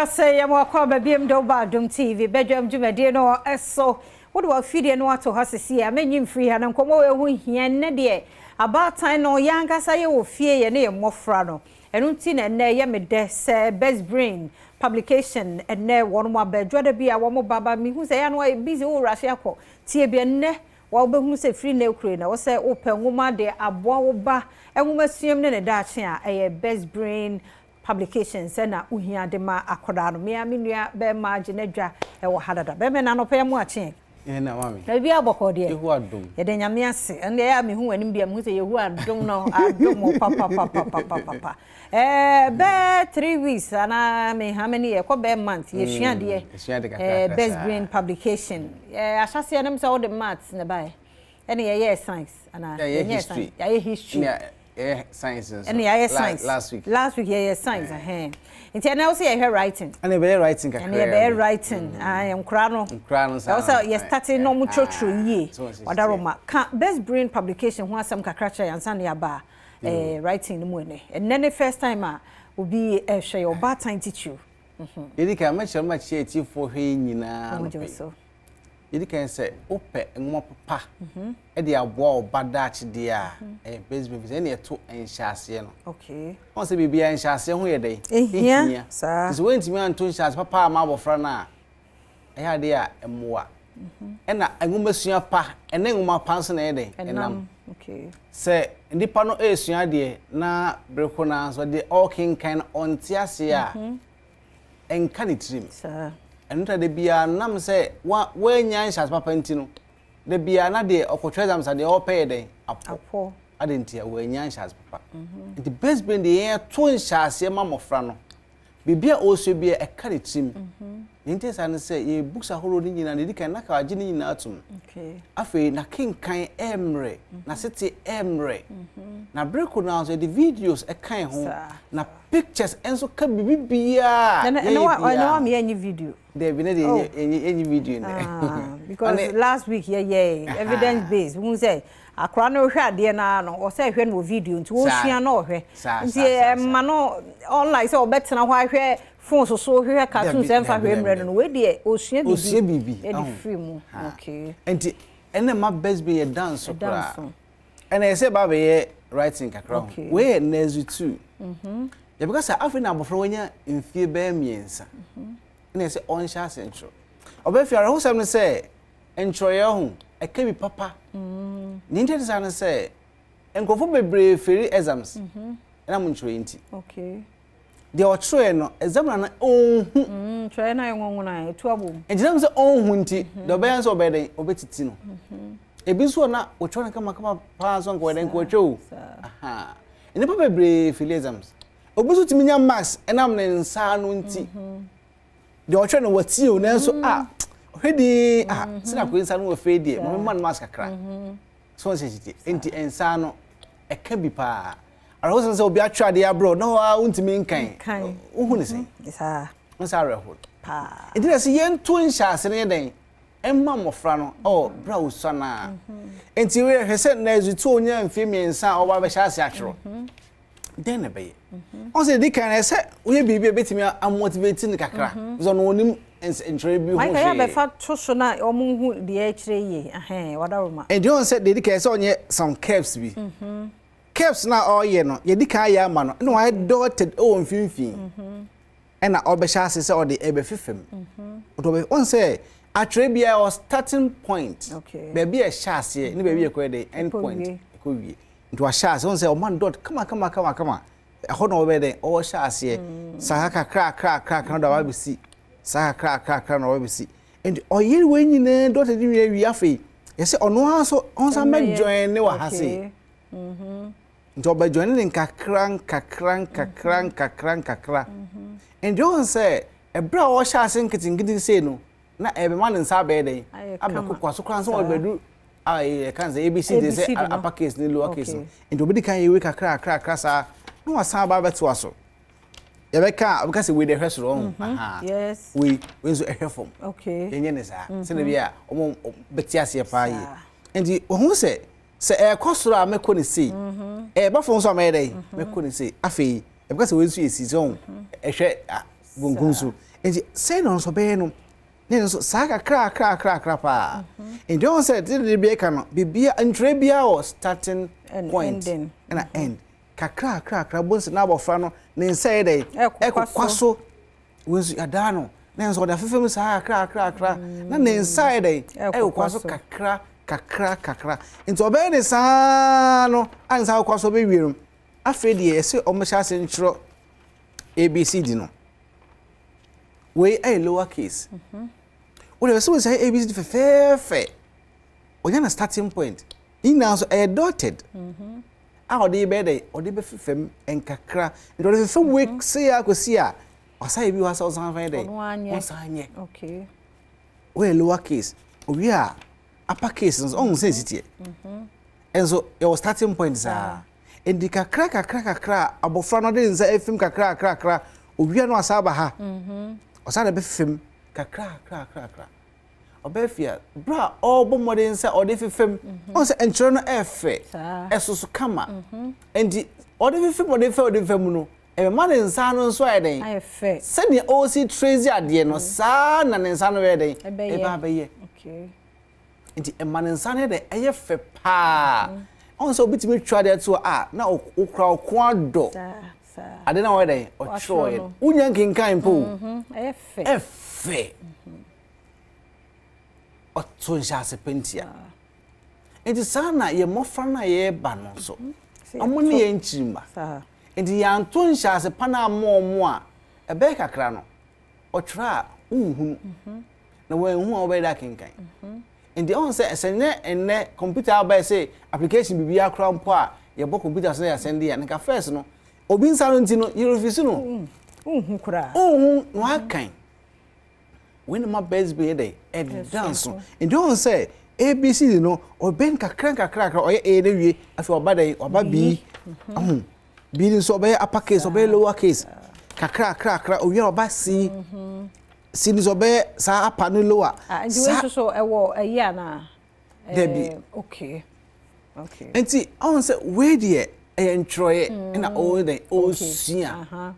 Wiase yɛ mo akɔ aba biom de woba Adom TV badwam dwumadie no so. Wode w'afidie no ato ha sisi a menyi mfiri ha na nkɔmmɔ wei ho hia. Ɛnnɛ deɛ abaatan no yɛn ankasa yɛwɔ fie yɛne yɛn mmɔfra no. Ɛno nti na ɛnnɛ ɛyɛ me dɛ sɛ Best Brain Publication ɛnnɛ wɔn aba adwada bi a wɔn ba ba mehu sɛ ɛyɛ a na wɔayɛ busy wo rush akɔ tie bi ɛnnɛ Wobɛhunu sɛ firi nnɛ rekuro yi na ɛwɔ sɛ wopɛ nwoma de aboa wo ba nwomasua mu ne ne daakye a, ɛyɛ Best Brain Publications na wohia de ma akwadaa no. Me ara me nua barima agye n'adwa wɔ ha dada. Bɛrima ɛna anɔpa yi mo akye ɛ? Yɛn na maame. Na biribiara bɔkɔɔ deɛ? Yehowa adom. Yɛda Nyame ase. Ɛno deɛ ɛyɛ a mehu w'anim deɛ mehu sɛ Yehowa adom no adom wo papapapapapapa. Ɛɛ bɛɛ 3 weeks anaa me how many yɛ kɔ bɛɛ month yɛsua adeɛ. Yɛsua ade kakra Ɛɛ kakra Best saa. Brain Publication. Ɛɛ ahyɛseɛ no sɛ wode maths na ɛbaeɛ. Ɛne yɛyɛɛ science anaa? Yɛyɛ Yɛnyɛɛ history. science. Yɛayɛ history. Ɛne yɛyɛ science nso. Ɛne yɛayɛ science. Last week. Last week yɛyɛ science ɛhɛn. Nti ɛnɛ wo sɛ yɛhwɛ writing. Ɛne yɛbɛyɛ writing kakra. Ɛne yɛbɛyɛ writing. Ah, nkora no. Nkora no saa. Ɛwɔ sɛ yɛ start na ɔmo twerɛtwerɛ yie. So wɔn sɛ Wadaroma ka Best Brain Publication ho asɛm kakra kyerɛ yɛn ansa na yɛaba writing no mu ɛnɛ. Ɛnɛ ne first time a obi ɛhwɛ yɛ ɔbaatan titiriw. Yɛdi kan mɛkyerɛ mo akyerɛ atiefoɔ hwɛ yi nyinaa Ɔmo no gye wo pɛ. so. Yɛdi kan sɛ wopɛ nwoma papa ɛde aboa wo ba daakye deɛ a, ɛyɛ Best Brain sɛ ɛne ɛto nhyɛaseɛ no. Wɔn sɛ biribiara nhyɛaseɛ ho yɛ dɛn? Ehia. Saa. Nti sɛ wɔntumi anto nhyɛase papa ama abɔfra no a, ɛyɛ adeɛ a ɛmmoa. Ɛna nwomasua pa ɛne nwoma pa nso na ɛyɛ dɛn? Ɛnam. Okay. Sɛ nipa no ɛresua adeɛ na bere ko naa nso deɛ ɔrekenkan no ɔnte aseɛ a, ɛnka ne tirim. Ɛno ta de biara nam sɛ wa wɔanya nhyɛase papa nti no, de biara na deɛ ɔkɔtwerɛ exams a deɛ ɔrepɛ yɛ dɛn? Apɔ. Apɔ. Ade nti a wɔanya nhyɛase papa. Nti Best Brain deɛ yɛn to nhyɛaseɛ ma mmɔfra no. Biribi a ɔresua biara ɛka ne tirim. Ne nti saa ne sɛ yɛ books ahorow no nyinaa deɛ ɛdi kan na ka agye ne nyinaa atom. Afei n'akenkan ɛmmerɛ, n'asete ɛmmerɛ. Na bere ko no nso yɛde videos ɛka ho. Na pictures nso ka biribi biara Ɛnɛ yɛyɛ ɛnɛ wa ɛnɛ wa biara. mi yɛnyi video. Dabi ne deɛ yɛnyi video nɛ. Ah, because last week yɛyɛ evidence based wohu sɛ akora no hwɛ adeɛ naa no ɔsɛ hwɛ no wɔ video nti wɔsua na ɔhwɛ nti ɛma no unlike sɛ ɔbɛtena hɔ ahwɛ phone so so hwehwɛ cartoon sɛ mfa hwɛ mmerɛ no, wei deɛ ɔsua Ɔsua biribi. Ɛde firi mu. Okay. Nti ɛnna ma Best Brain yɛ dance so Ɛda koraa. nso. Ɛnna yɛsɛ ba bɛyɛ writing kakra ho. Wei yɛ nursery 2. Yɛbɛka sɛ afei na abɔfra wanya mfie bɛyɛ 3 ɛna yɛsɛ ɔnhyɛ ase ntwerɛ. Ɔbɛfi awerɛhosɛm no sɛ ntwerɛeɛ ho ɛka bi papa. Ne nti saa no sɛ nkurɔfoɔ bebree fail exams ɛnam ntwerɛeɛ nti. Deɛ ɔtwerɛɛ no, examiner no ɔnhu. Twerɛ na yɛ nwonwona a ɛtu abom. Nti nam sɛ ɔnhu nti deɛ ɔbɛyɛ nso ɔbɛyɛ dɛn? Ɔbɛtiti no. Ebi nso wɔ na wɔtwerɛ no kamakama paa nso nka wɔyɛ dɛn? Nka wɔtwerɛ o. Aha. Nnipa bebree fail exams. Obi nso tumi nya marks ɛnam ne nsa ano nti. Deɛ ɔtwerɛ no wɔtie o, nanso a ɔhwɛ din a sɛ na akɔyɛ nsa no wɔ fɛ deɛ ma mema no marks kakra. So wɔn sɛ titi nti nsa no ɛka bi paa. Awerɛhosɛm sɛ obi atwerɛ adeɛ aborɔ na waa wontumi nkan. Nkan. Wohu ne sɛn? Nsa awerɛho. Paa. Nti na sɛ yɛnto nhyɛase no yɛ dɛn? Ɛmma mmɔfra no ɔ berɛ a wɔsua no a. Nti woyɛhwɛ sɛ nursery 2 onya mfeɛ 3 a ɔba bɛhyɛ ase atwerɛ. Dɛn na ɛbɛyɛ? Ɔn sɛ di kan ɛsɛ woyɛ biribi a ɛbɛtumi amotivate no kakra. Sɛ ɔno onim ntwerɛ bi ho Michael yɛ hwee. abɛfa to so na ɔmo hu deɛ ɛkyerɛ yie. Ahɛn, wadaroma. Nti ɔn sɛ deɛ di kan ɛsɛ ɔnyɛ some curves bi. Curves na ɔreyɛ no, yɛdi kan ayɛ ama no, ɛna wayɛ dotted ɛwɔ mfimfini. Ɛna ɔbɛhyɛ ase sɛ ɔde ɛbɛfefam. Ɔde ɔbɛ ɔn sɛ atwerɛ biara wɔ starting point. Baabi a ɛhyɛ aseɛ ne baabi a ɛkɔ yɛ dɛ end Ɛkɔ point. wie. Ɛkɔ wie. Nti wahyɛ ase ɔn sɛ ɔma no dot kama kama kama kama. Ɛhɔ na ɔbɛyɛ dɛ ɔhyɛ aseɛ. Saa kakra kakra kakra na ɔde aba abɛsi. Saa kakra kakra kakra na ɔba abɛsi. Nti ɔyere wei nyinaa dotted wie wie afei yɛsɛ ɔno ara nso ɔnsan bɛ join ne wɔ ha sei. Nti ɔbɛ join ne nkakra nkakra nkakra nkakra nkakra. Nti ɔn sɛ ɛberɛ a ɔhyɛ ase nketenkete sei no na ɛbɛma ne nsa abɛyɛ dɛn? Ayɛ kama. Abɛkokɔ so koraa nso ɔbɛdu a yɛka sɛ ABC de sɛ ABCD no. Upper case ne lower case no. Nti obɛdi kan yɛwe kakra kakra kakra saa na wasan aba abɛtoa so. Yɛbɛka a ɔbɛka sɛ wei de ɛhwɛ soro ɔho. Aha. Wei wei nso ɛhwɛ fam. Yɛnyɛ ne saa. Sɛdeɛ bi a ɔmo bɛte aseɛ paa yie. Nti ohun sɛ ɛɛkɔ soro a mɛkɔ ne sei. Ɛɛba fam nso a mɛyɛ dɛn? Mɛkɔ ne sei. Afei yɛbɛka sɛ wei nso yɛ si sɛ ɔho ɛhwɛ bonkum so. Nti sɛn na ɔno nso ɔbɛyɛ no? Ne nso saa kakra kakra kakra kakra paa. Nti ɔhu sɛ te de bi ɛka no, biribiara, ntwerɛ biara wɔ starting point ɛna end. Kakra kakra kakra bonsi na abɔfra no ne nsa yɛ dɛ ɛkokwa so. Wei nso yɛadaa no na nso ɔde afefa mu saa kakra kakra kakra na ne nsa yɛ dɛ ɛkokwa so kakra kakra kakra. Nti ɔbɛyɛ ne saa no a ne nsa akokwa so ɔbɛwie no, afei deɛ yɛsɛ ɔmmɛhyɛ ase ntwerɛ ABCD no. Wei ɛyɛ lower case. Wode sɛ wo sɛ ABCD fɛfɛɛfɛ, ɔnya na starting point ne nyinaa nso ɛyɛ dotted a ɔde bɛyɛ dɛ ɔde bɛfefam nkakra. Nti ɔde fefam wei sei akɔsi a ɔsan yɛ bi wɔ ha sɛ ɔsan fɛn dɛ ɔsan nyɛ. Wɔyɛ lower case owie a, upper case nso ɔhu sɛ esi teɛ nso yɛwɔ starting point saa. Nti kakra kakra kakra a abɔfra no ɔde ne nsa efim kakra kakra kakra owie no, ɔsan aba ha, ɔsan de bɛfefam kakra kakra kakra kakra. Ɔbɛyɛ fia bere a ɔrebɔ mmɔden sɛ ɔde fefam, ɔn sɛ nkyerɛ no ɛɛfɛ, ɛsoso kama. Nti ɔde fefam, ɔde fɛ, ɔde fam no, ɛbɛma ne nsa no nso ayɛ dɛn? Sɛdeɛ ɔresi trace adeɛ no saa na ne nsa no bɛyɛ dɛn? Ɛbɛ abɛyɛ. Nti ɛma ne nsa no yɛ dɛ, ɛyɛ fɛ paa. Ɔn sɛ obi tumi twa adeɛ to a na okura ɔko adɔ ade na ɔyɛ dɛn ɔtwerɛeɛ no, wonya nkenkan mpo, ɛfɛ. Ɔto nhyɛase pɛntia. Nti saa na yɛ mmɔfra no a yɛreba no nso, ɔmo ne yɛn nkyirimma. Nti yɛanto nhyɛase pa no amma ɔmo a, ɛbɛyɛ kakra no ɔtwerɛ a wonhunu na wɔanhu a, wɔbɛyɛ dɛ akenkan? Nti ɔhu sɛ sɛ nyɛ ɛnnɛ computer aba sɛ application biribiara koraa mpo a yɛbɔ computer so na yɛasɛnde a, nka first no obi nsa no nti no yɛrefisi no. Wonhu koraa. Wonhu na wakan. Wei na ma best bi yɛ dɛ ɛda nso. Nti ɔhu sɛ ABCD no ɔbɛn kakra kakra kakra, ɔyɛ A no wie, afei ɔba dɛ ɔba B. Ɔhu B no nso ɔbɛyɛ upper case, ɔbɛyɛ lower case kakra kakra kakra. Owie a, ɔba C. C no nso ɔbɛyɛ saa, upper ne lower. Nti wei nso so ɛwɔ ɛyi anaa? Dabi. Nti ɔhu sɛ wei deɛ ɛyɛ ntwerɛeɛ ɛna ɔyɛ dɛn ɔresua.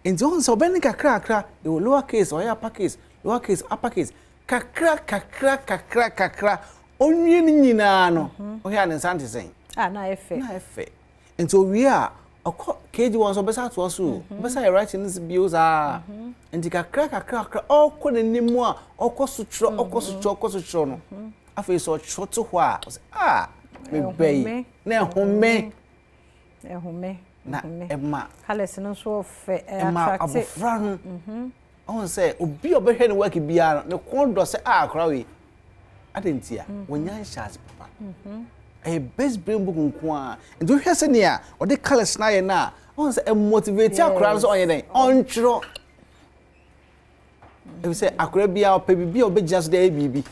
Nti ɔhu sɛ ɔbɛn ne kakra kakra, ɛwɔ lower case, ɔyɛ upper case, lower case, upper case, kakra kakra kakra kakra. Ɔnwie ne nyinaa no, ɔhwɛ a ne nsa nte sɛn? Na ayɛ fɛ. Na ayɛ fɛ. Nti owie a, ɔkɔ KG1 so, ɔbɛsa atoa so, ɔbɛsa yɛ writing no bio saa. Nti kakra kakra kakra ɔkɔ n'anim a ɔkɔ so twerɛ, ɔkɔ so twerɛ, ɔkɔ so twerɛ no, afei sɛ ɔtwerɛ to hɔ a, ɔsɛ a mebɛ yi na ɛhome. Ɛhome. Na ɛma Colours no nso ɔfɛ. Ɛma abɔfra no ɔhu sɛ obi a ɔbɛhwɛ ne work biara no, ne kɔn dɔ sɛ a akora wei ade. Nti a wɔnya nhyɛ ase papa, ɛyɛ Best Brain book nko a. Nti wohwɛ sɛnea ɔde colours no ayɛ no a, ɔhu sɛ ɛmotivate akora no sɛ ɔnyɛ dɛn ɔntwerɛ, ebi sɛ akora biara ɔpɛ biribi a ɔbɛgyina so de ayɛ biribi.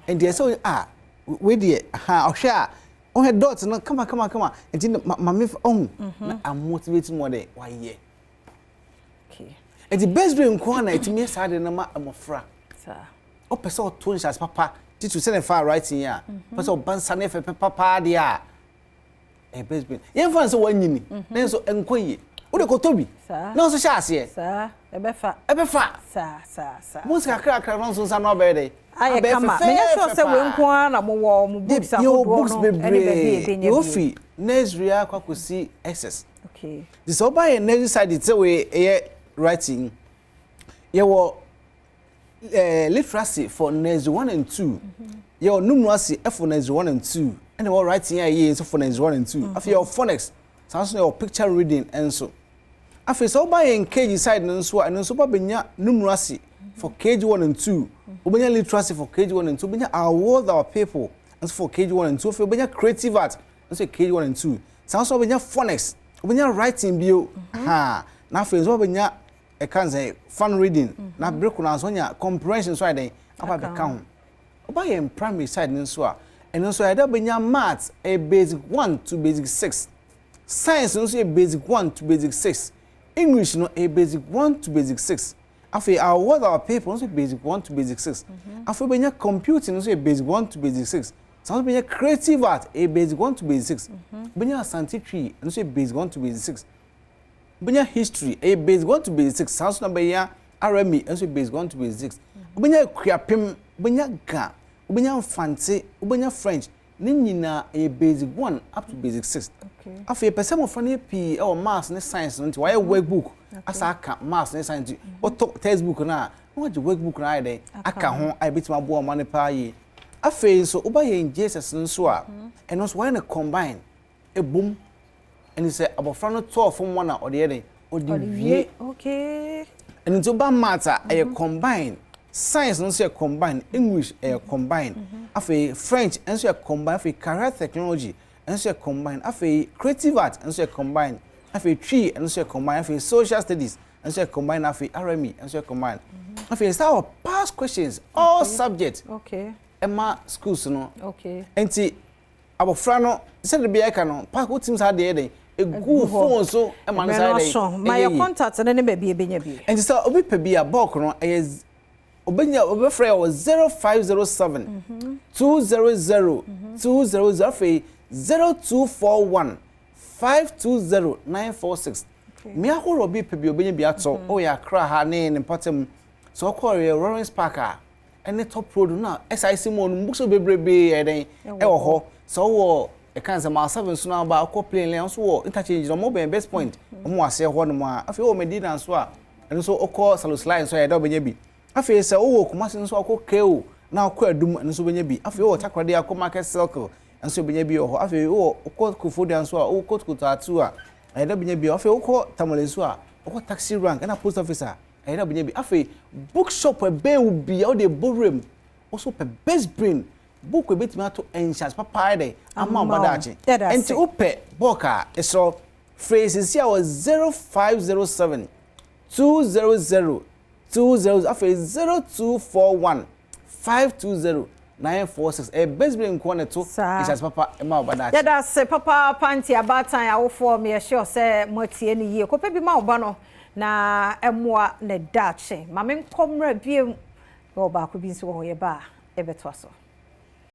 Nti ɛsɛ a wei deɛ ha ɔhwɛ a, ɔhwɛ dot no kama kama kama. Nti maame ɔhu na amotivate mu ɔde wayɛ. Nti Best Brain nko a na ɛtumi yɛ saa de no ma mmɔfra. Ɔpɛ sɛ ɔto nhyɛase papa titiri sɛ ne fa writing yi a, ɔpɛ sɛ ɔba nsa ne fɛ papa deɛ a, ɛyɛ Best Brain. Yɛmfa no sɛ wanyini ne nso nkɔ yie, wode kɔtɔ bi na nso hyɛ aseɛ. Ɛbɛfa. Ɛbɛfa mo nsi kakra kakra no nso nsa no abɛyɛ dɛ. Ayɛ kama. Menyɛ sure sɛ wei nko ara na mowɔ mo books ahodoɔ books no ɛne baabi a bebree. Yɛbɛnya yɛwɔ bi. Firi nursery akɔ akɔsi SS. Nti sɛ woba yɛ nursery side sɛ wei ɛyɛ writing, yɛwɔ literacy for nursery 1 and 2, yɛwɔ numeracy for nursery 1 and 2, ɛna ɛwɔ writing a ɛyɛ nso for nursery 1 and 2. Afei yɛwɔ phonics, saa nso na yɛwɔ picture reading nso. Afei sɛ woba yɛn KG side no nso a, ɛno nso woba bɛnya numeracy for KG 1 and 2, wobɛnya literacy for KG 1 and 2, wobɛnya Our World Our People nso for KG 1 and 2. Afei wobɛnya creative art nso yɛ KG 1 and 2. Saa nso wobɛnya phonics, wobɛnya writing bio ha, na afei nso wobɛnya ɛka sɛ fun reading, na bere koro nso nya comprehension nso ayɛ dɛn aba bɛka ho. Woba yɛn primary side no nso a, ɛno nso yɛde wobɛnya maths, ɛyɛ basic 1 to basic 6, science nso yɛ basic 1 to basic 6, English no ɛyɛ basic 1 to basic 6, afei Our World Our People nso yɛ basic 1 to basic 6, afei wobɛnya computing nso yɛ basic 1 to basic 6, saa nso wobɛnya creative art, ɛyɛ basic 1 to basic 6, wobɛnya Asante Twi nso yɛ basic 1 to basic 6, wobɛnya history, ɛyɛ basic 1 to basic 6, saa nso na bɛnya RME nso yɛ basic 1 to basic 6. Wobɛnya Akuapem, wobɛnya Ga, wobɛnya Mfantse, wobɛnya French. Ne nyinaa ɛyɛ basic 1 up to basic 6. Afei yɛpɛ sɛ mmɔfra no yɛ pii wɔ maths ne science no nti wɔayɛ workbook asa aka maths ne science nti wotɔ textbook no a na wɔagye workbook no ayɛ dɛn aka ho a ɛbɛtumi aboa ɔma no paa yie. Afei nso woba yɛn JSS nso a ɛno nso wɔayɛ no combine ɛbom ɛne sɛ abɔfra no tɔɔ fam wɔn a ɔde yɛ dɛn ɔde wie. Ɛno nti woba maths a ɛyɛ combine, science no nso yɛ combine, English ɛyɛ combine, afei French nso yɛ combine, afei career technology nso yɛ combine, afei creative art nso yɛ combine, afei Twi nso yɛ combine, afei social studies nso yɛ combine, afei RME nso yɛ combine. Afei saa wɔ past questions all subject ɛma schools no. Nti abɔfra no sɛde bia ɛka no park wotim saa deɛ dɛn egu phone so ɛma no saa dɛn. Ma yɛ contact no ne baabi ebenya bi. Nti sɛ obi pɛ bi a bulk no ɛyɛ obenya obɛfrɛ wɔ 0507 200 200, afei 0241 520 946. Mmea ahorow bi pɛ bi obenya bi atɔ ɔyɛ Accra ha ne ne mpɔtam. Sɛ ɔkɔ yɛ Lawrence Park a ɛne Top Road na SIC Mall no, bookshop bebrebe yɛ dɛn ɛwɔ hɔ. Sɛ ɔwɔ ɛka sɛ Mile 7 so na ɔba ɔkɔ plane lane nso wɔ interchange na ɔmo bɛn Best Point, ɔmo wɔ aseɛ hɔ nom a. Afei ɔwɔ Medina nso a ɛno nso ɔkɔ Salos Line nso a yɛdɛ ɔbɛnya bi. Afei sɛ ɔwɔ Kumasi nso akɔ KO na akɔ Adum, ɛno nso bɛnya bi. Afei ɔwɔ Takoradi akɔ Market Circle nso bɛnya bi wɔ hɔ. Afei ɔwɔ ɔkɔ Koforidua nso a ɔkɔ Kotoatu a ɛyɛ dɛ bɛnya bi. Afei ɔkɔ Tamale nso a ɔkɔ taxi rank ɛna post office a ɛyɛ dɛ bɛnya bi. Afei bookshop ɛbɛn wo bia ɔde bɔ ɔso pɛ Best Brain book ebetumi ato nhyɛnse papa ayɛ dɛ ama ɔba daakye. Nti wopɛ bulk a ɛsrɛ frɛ sisi a wɔ 0507 200 20, afei 0241 520 946. Ɛyɛ Best Brain nkoa na ɛto nhyɛnse papa ɛma ɔba daakye. Yɛda ase papaapa. Nti abaatan awofoɔ, meyɛhyɛ sɛ moatie no yie. Kɔpɛ bi ma wo ba no na ɛmmoa ne daakye. Ma menkɔ mmerɛ biem wɔ baako bi nso wɔ hɔ yɛba a ɛbɛtoa so.